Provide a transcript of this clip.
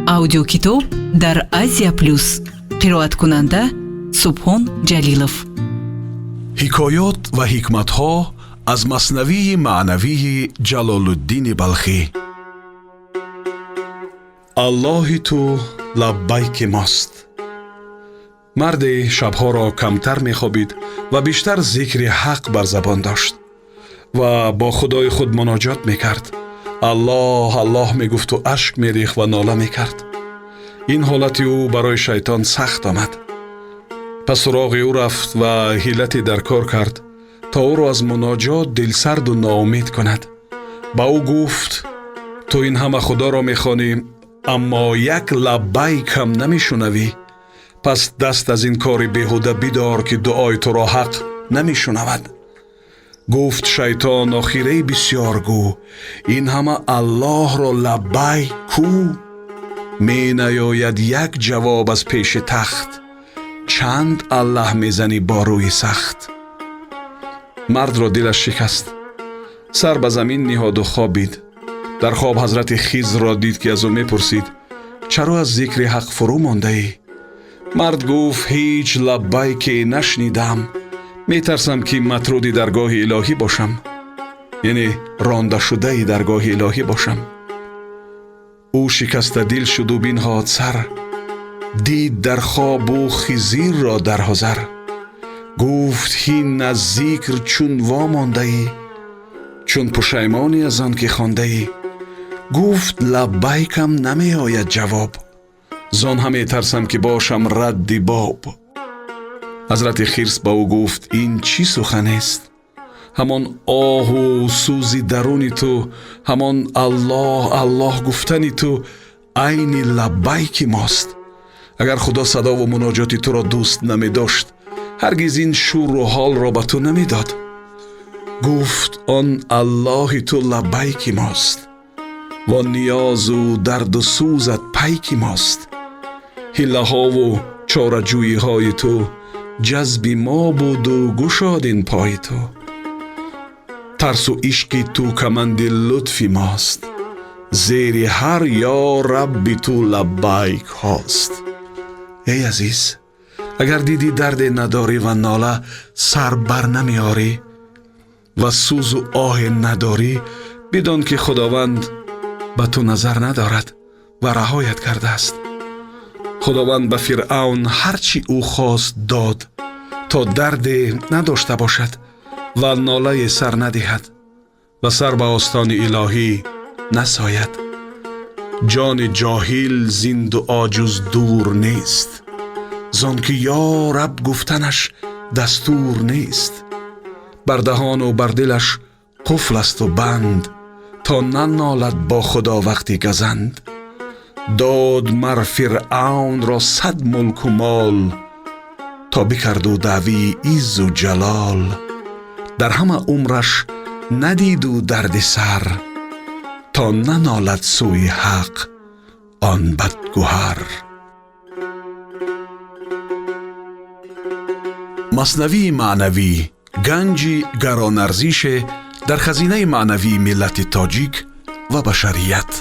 Аудиокитоб дар Азия Плюс. Қироаткунанда Субҳон Ҷалилов. Ҳикоёт ва ҳикматҳо аз Маснавии маънавии Ҷалолуддини Балхӣ. Аллоҳи ту лаббайки мост. Марде шабҳоро камтар мехобид ва бештар зикри ҳақ бар забон дошт ва бо Худои худ муноҷот мекард. Аллоҳ, Аллоҳ мегуфту ашк мерехт ва нола мекард. Ин ҳолати ӯ барои шайтон сахт омад. Пас суроғи ӯ рафт ва ҳилате дар кор кард, то ӯро аз муноҷот дилсарду ноумед кунад. Ба ӯ гуфт: «Ту ин ҳама Худоро мехонӣ, аммо як лаббайк ҳам намешунавӣ. Пас даст аз ин кори беҳуда бидор, ки дуои туро Ҳақ намешунавад». Гуфт шайтон: «Охираи бисьёргӯ, ин ҳама Аллоҳро лаббайк кӯ? Менаёяд як ҷавоб аз пеши тахт. Чанд Аллаҳ мезанӣ бо рӯи сахт?» Мардро дилаш шикаст, сар ба замин ниҳоду хобид. Дар хоб ҳазрати Хизрро дид, ки аз ӯ мепурсид: «Чаро аз зикри Ҳақ фурӯ мондаӣ?» Мард гуфт: «Ҳеҷ лаббайке нашнидам, метарсам, ки матруди даргоҳи илоҳӣ бошам, яъне рондашудаи даргоҳи илоҳӣ бошам». Ӯ шикастадил шуду бинҳод сар, дид дар хоб ӯ Хизирро дар ҳозар. Гуфт: «Ҳин аз зикр чун вомондаӣ, чун пушаймонӣ аз он ки хондаӣ?» Гуфт: «Лаббайкам намеояд ҷавоб, зон ҳам метарсам, ки бошам радди боб». Ҳазрати Хирс ба ӯ гуфт: «Ин чӣ суханест? Ҳамон оҳу сӯзи даруни ту, ҳамон Аллоҳ, Аллоҳ гуфтани ту айни лаббайки мост. Агар Худо садову муноҷоти туро дӯст намедошт, ҳаргиз ин шӯру ҳолро ба ту намедод». Гуфт: «Он Аллоҳи ту лаббайки мост, во ниёзу дарду сӯзат пайки мост. Ҳиллаҳову чораҷӯиҳои ту ҷазби мо буду гушод ин пои ту. Тарсу ишқи ту каманди лутфи мост, зери ҳар ё Рабби ту лаббайк ҳост. Эй азиз, агар дидӣ дарде надорӣ ва нола сар бар намеорӣ ва сӯзу оҳе надорӣ, бидон, ки Худованд ба ту назар надорад ва раҳоят кардааст. Худованд ба Фиръавн ҳар чӣ ӯ хост дод, то дарде надошта бошад ва нолае сар надиҳад ва сар ба остони илоҳӣ насояд. Ҷони ҷоҳил зин дуо ҷуз дур нест, зон ки ё Раб гуфтанаш дастур нест. Бар даҳону бар дилаш қуфл асту банд, то нанолад бо Худо вақти газанд. Дод мар Фиръавнро 100 мулку мол, то бикарду даъвии иззу ҷалол. Дар ҳама умраш надиду дарди сар, то нанолад сӯи Ҳақ он бадгӯҳар». Маснавии маънавӣ ганҷи гаронарзише дар хазинаи маънавии миллати тоҷик ва башарият.